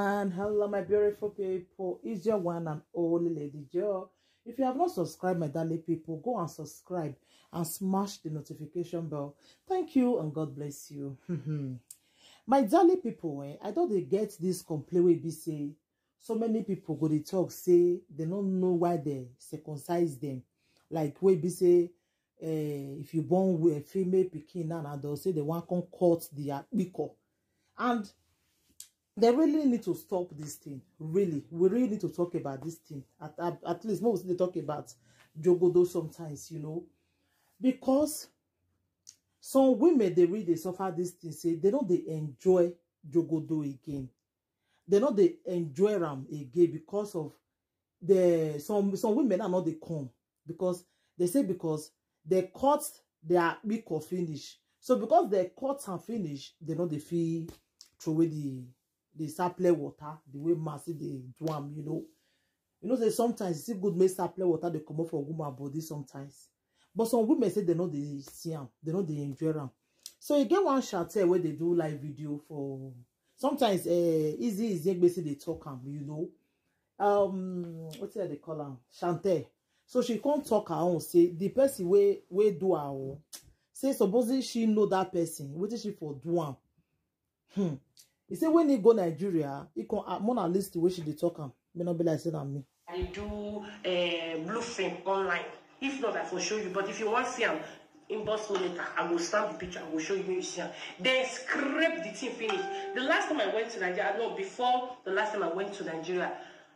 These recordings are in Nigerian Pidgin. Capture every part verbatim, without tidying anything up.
And hello, my beautiful people. It's your one and only Lady Joe. If you have not subscribed, my darling people, go and subscribe and smash the notification bell. Thank you and God bless you. My darling people, eh, I don't dey get this complaint wey be say so many people go dey talk say they don't know why they circumcise them. Like wey be say, eh, if you born with a female pikin now, and they'll say they want come cut the akpiko. And they really need to stop this thing. Really, we really need to talk about this thing. At, at, at least most they talk about jogodo sometimes, you know, because some women they really suffer this thing. Say they don't they enjoy jogodo again. They don't they enjoy them again because of the some some women are not they come because they say because they cut their akpiko finish. So because they cut and finish, they know they feel throw away the the sapler water the way Mercy they do am, you know. You know say sometimes it's good make sapler water they come up for woman body sometimes. But some women say they know they see am, they know they enjoy am. So you get one Chantel where they do live video for sometimes uh, easy easy say they talk am, you know. Um, what do they call am? Chantel. So she can't talk her own. Say the person way way do her own. Say supposing she know that person, what is she for do am? Hmm. He say when he go Nigeria, he can uh, more at least the way she dey talk am. May not be like say na me. I do uh, blue film online. If not, I for show you. But if you want see am, inbox me later. I will stamp the picture. I will show you when you see am. They scrape the thing finish. The last time I went to Nigeria, no, before the last time I went to Nigeria,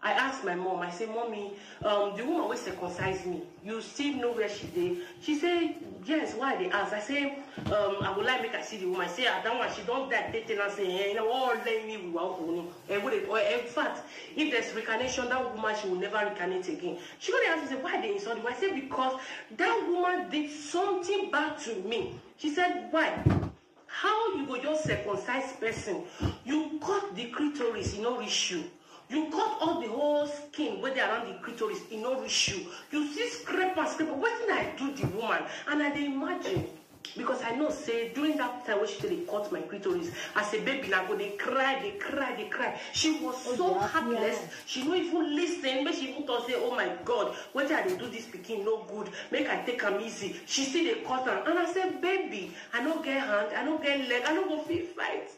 I asked my mom. I say, "Mommy, um, the woman wey circumcise me, you still know where she dey?" She say, "Yes, why they ask?" I say, um, "I would like make I see the woman." I say, "Ah, that one, she don't die, tete, and say, eh, you know, all let me, we were open, eh, what they, or in fact, if there's reincarnation, that woman, she will never reincarnate again." She go dey ask me, say, "Why they insult you?" I say, "Because that woman did something bad to me." She said, "Why? How you go just circumcise person? You cut the clitoris, e no reach you. You cut all the whole skin wey dey around the clitoris, e no reach you. You still scrape and scrape am. Wetin I do the woman?" And I dey imagine, because I know say during that time wey she take dey cut my clitoris, as a baby, I go dey cry, dey cry, dey cry. She was so heartless. She no even listen. Make she even talk say, "Oh my God, wetin I dey do this pikin no good. Make I take am easy." She still dey cut am. And I say, "Baby, I no get hand, I no get leg, I no go fit fight."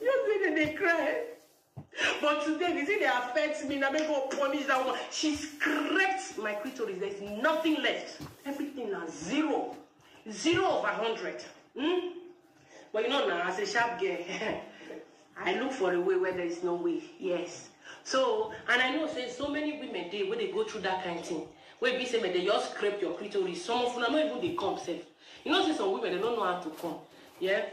You see dem dey cry. But today, the thing dey affect me, na make God punish that one. She scraped my clitoris. There's nothing left. Everything na zero. Zero over hundred. Hmm? But you know now, as a sharp girl, I look for a way where there is no way. Yes. So, and I know say so many women dey wey dey go through that kind thing. Wey be say, "Man, they just scrape your clitoris." Some of them not even dey come sef. You know say some women, they don't know how to come. Yeah?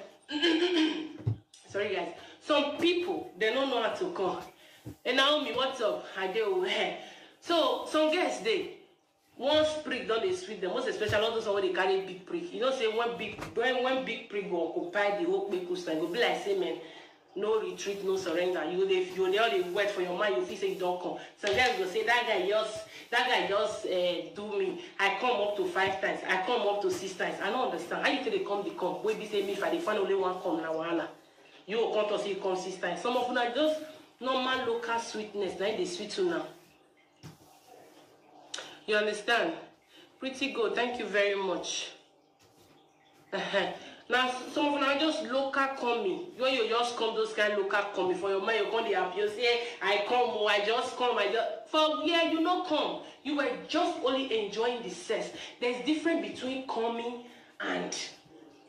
Sorry, guys. Some people, they don't know how to come. And Naomi, what's up? I do. So, some girls, they, once prick don dey sweet them, most especially all those one wey dey carry big prick. You know say when big when when big prick go occupy the whole kpeku stand, go be like say, man, no retreat, no surrender. You dey you dey all dey wet for your mind. You feel say you don come. Some guys go say, "That guy just that guy just uh, do me. I come up to five times. I come up to six times." I no understand how you take dey come the come. Wey be say me, if I dey find only one come, na wahala. You go come talk say you come six times. Some of una just normal local sweetness na im dey sweet una. You understand? Pretty good. Thank you very much. Uh-huh. Now, some of una just local coming. When you just come, those kind local coming for your mind, you come dey happy. You say, "I come, oh, I just come, I just." For where you no come, you were just only enjoying the sex. There's difference between coming and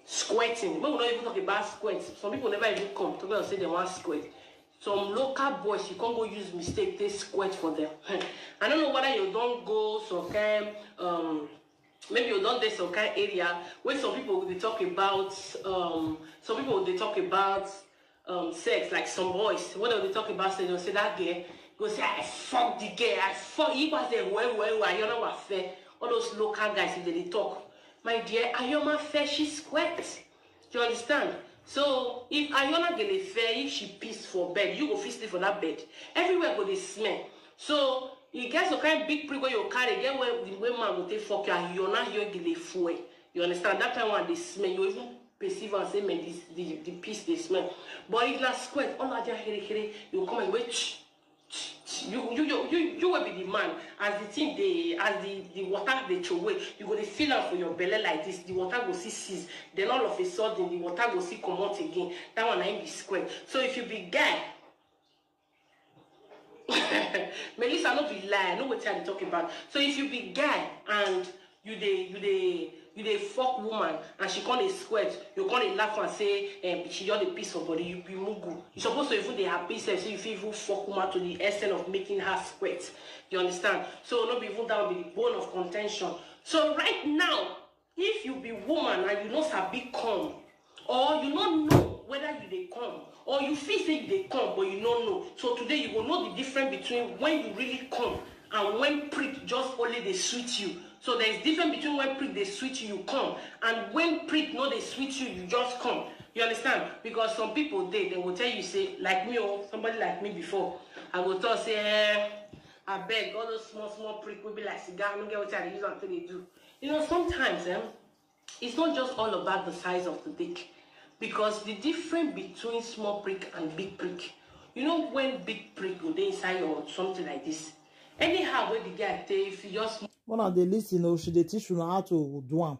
squirting. When we not even talk about squirt, some people never even come. Talk about say they want squirt. Some local boys, you can't go use mistake, they squirt for them. I don't know whether you don't go some kind, um, maybe you don't there some kind area where some people will be talking about, um, some people will be talking about um, sex, like some boys. When they talk about sex, they'll say that girl, go say, "I fuck the girl, I fuck." He was there, well, well, well, you know what fair. All those local guys, if they dey talk, "My dear, Ayoma fair, she squirt." You understand? So if Ayoma get a fair, if she piss for bed, you go fit sleep for that bed. Everywhere go dey smell. So you get some kind big prick wey you carry, get where the way man go take fuck you, Ayoma, you get a fool. You understand? That time one dey smell, you even receive and say, "Man, this the, the piece they smell." But if na squirt, all that here, here, you come and wait. You you you you you will be the man as the thing they as the the water they throw away. You go to feel am for your belly like this. The water go see cease. Then all of a sudden the water go see come out again. That one I be squirt. So if you be guy, Melissa, no be lie, no wetin I dey talk about. So if you be guy and you dey you dey you dey fuck woman and she come dey squirt, you come dey laugh and say, um, she just dey piss for body, you be mugu. You suppose to even dey happy sef say you fit even fuck woman to the extent of making her squirt. You understand? So no be even that one be the bone of contention. So right now, if you be woman and you no sabi come, or you no know whether you dey come, or you feel say you dey come but you no know, so today you go know the difference between when you really come and when prick just only dey sweet you. So there is difference between when prick dey sweet you, you come, and when prick no dey sweet you, you just come. You understand? Because some people dey, they will tell you say, like me, oh, somebody like me before, I go talk say, eh, I beg all those small small prick will be like cigar. I don't get what I use until they do. You know, sometimes, eh, it's not just all about the size of the dick, because the difference between small prick and big prick, you know, when big prick go dey inside or something like this, anyhow wey the guy take, if you just When I dey listen, oh, she dey teach you how to do am.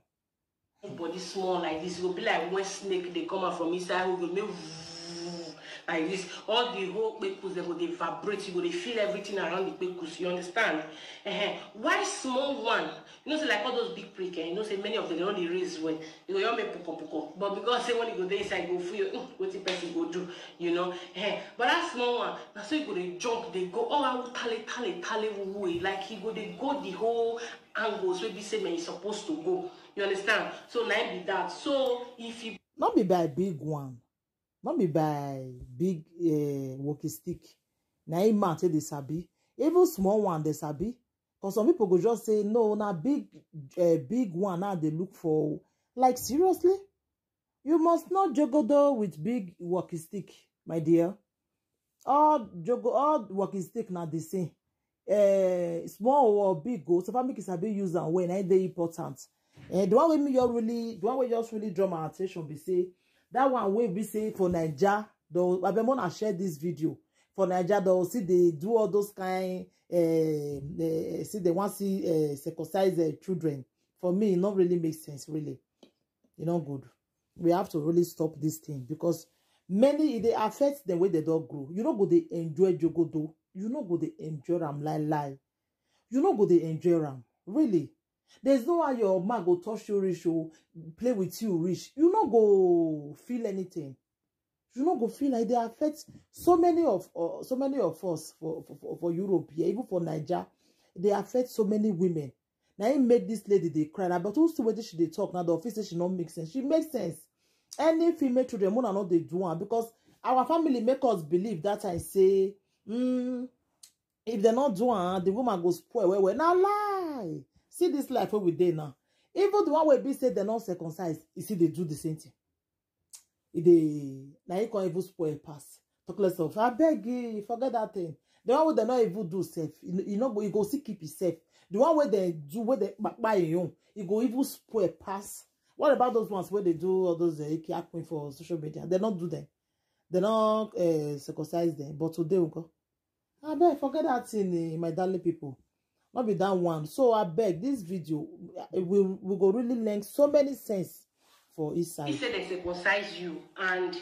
Body small like this, e go be like when snake dey come out from inside hole, go make like this. All the whole kpekus dem go dey vibrate, you go dey feel everything around the kpekus. You understand? Uh-huh. Why small one? You know say like all those big prick, eh, you know say many of them dey no dey raise well. You go just make poko poko. But because say when you go dey inside, you go feel, mm, wetin person go do, you know. Eh, but that small one, na so you go dey jump, dey go. Oh, I will tally tally tally woo woo. Like he go dey go the whole angles wey be say man is supposed to go. You understand? So na be that. So if you Not be by big one, not be by big uh, walking stick. Na him man take dey sabi. Even small one dey sabi. Because some people go just say no, na big uh, big one now they look for. Like seriously, you must not jogodo with big walking stick, my dear. All jogo all walking stick na the same. Uh, small or big go, so far make you sabi use am well, na dey important. Uh, the one wey me just really, the one wey just really draw my attention be say that one wey be say for Naija, though abeg una share this video. For Naija, though, see they do all those kind. Uh, uh, see they want see uh, circumcise uh, children. For me, it not really make sense. Really, you know, good. We have to really stop this thing because many it dey affect the way they don't grow. You no go dey enjoy jogodo. You no go dey enjoy am lie lie. You no go dey enjoy am really. There's no how your man go touch you reach or play with you reach. You no go feel anything. You no go feel like they affect so many of uh, so many of us for for, for, for Europe here, even for Naija. They affect so many women. Now he make this lady they cry. Now, but who's to whether she they talk now? The office say she not make sense. She makes sense. Any female children, mona not they do one because our family make us believe that I say, mm, if they not do one, the woman go spoil. Well, well, now lie. See this life where we dey now. Even the one wey be say they not circumcised, you see they do the same thing. E dey na him come even spoil pass. Talk less of I beg you, forget that thing. The one wey dem no even do sef, you no go, you go still keep yourself. The one wey dem do, wey dem kpakpa him own, e go even spoil pass. What about those ones wey dey do all those uh, eke akpin for social media? They don't do them. They don't uh, circumcise them. But today we go. I beg, forget that thing, eh, my darling people. Not be that one. So I beg this video, eh, we we go really learn so many sense for each He side. Said they circumcise you and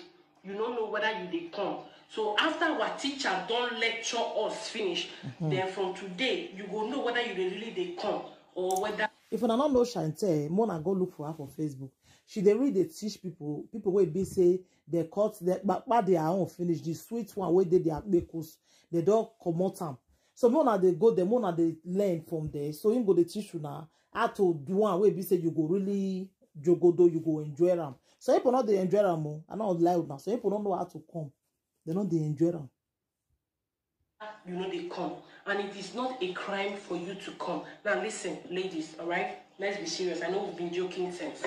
you don't know whether you dey come. So after our teacher don't lecture us finish, then from today you go know whether you dey really dey come or whether If una no know Shantel, mona go look for her for Facebook. She dey really dey teach people, people wey be say they cut their kpakpa their own finish, the sweet one wey dey their kpekus, they don comot am. So mona dey go there, mona dey learn from there. So him go dey teach una how to do am wey be say you go really jogodo, you go enjoy am. So people no dey enjoy am o. I no lie una. So people no know how to come. They no dey enjoy am. You know they come, and it is not a crime for you to come. Now listen, ladies, all right? Let's be serious. I know we've been joking since.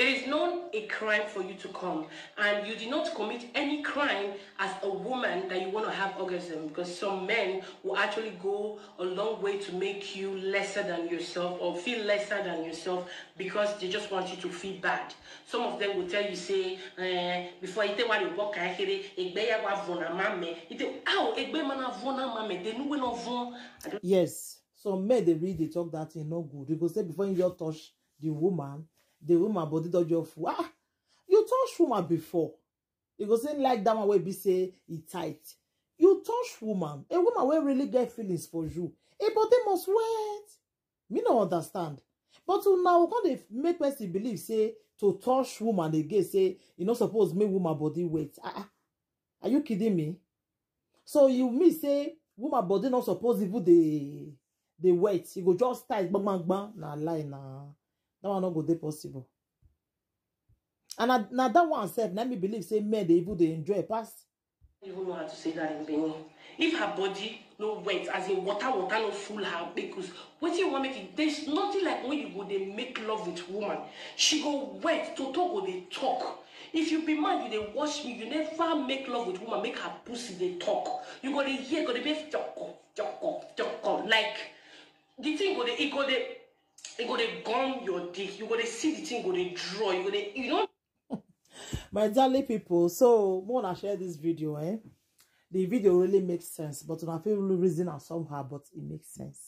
There is not a crime for you to come, and you did not commit any crime as a woman that you want to have orgasm, because some men will actually go a long way to make you lesser than yourself or feel lesser than yourself because they just want you to feel bad. Some of them will tell you, say, eh, before you take one, you walk, how egbe mana vona mame, they know we not vona. Yes, some men dey really dey talk that thing no good. You go say before you just touch the woman, the woman body don just full. Ah, you touch woman before. You go say like that one wey be say e tight. You touch woman, a woman wey really get feelings for you, a body must wet. Me no understand. But now we come dey make person believe say to touch woman again say e no suppose make woman body wet. Ah, ah. Are you kidding me? So you mean say woman body no suppose even dey dey wet? E go just tight gbangba. Na lie na. That one no go dey possible. And na, na that one sef na me believe say men dey even dey enjoy pass. I don't even know how to say that in Benin. If her body no wet, as in water, water no full her because what you want make it, there's nothing like when you go they make love with woman. She go wet, toto go they talk. If you be man, you they watch me, you never make love with woman, make her pussy they talk. You go they hear, go they make choco, choco, choco. Like the thing go they, it go they, it go they gum your dick. You go they see the thing go they draw. You go they, you know. My darling people, so more I share this video, eh? The video really makes sense, but I feel really reason and somehow, but it makes sense.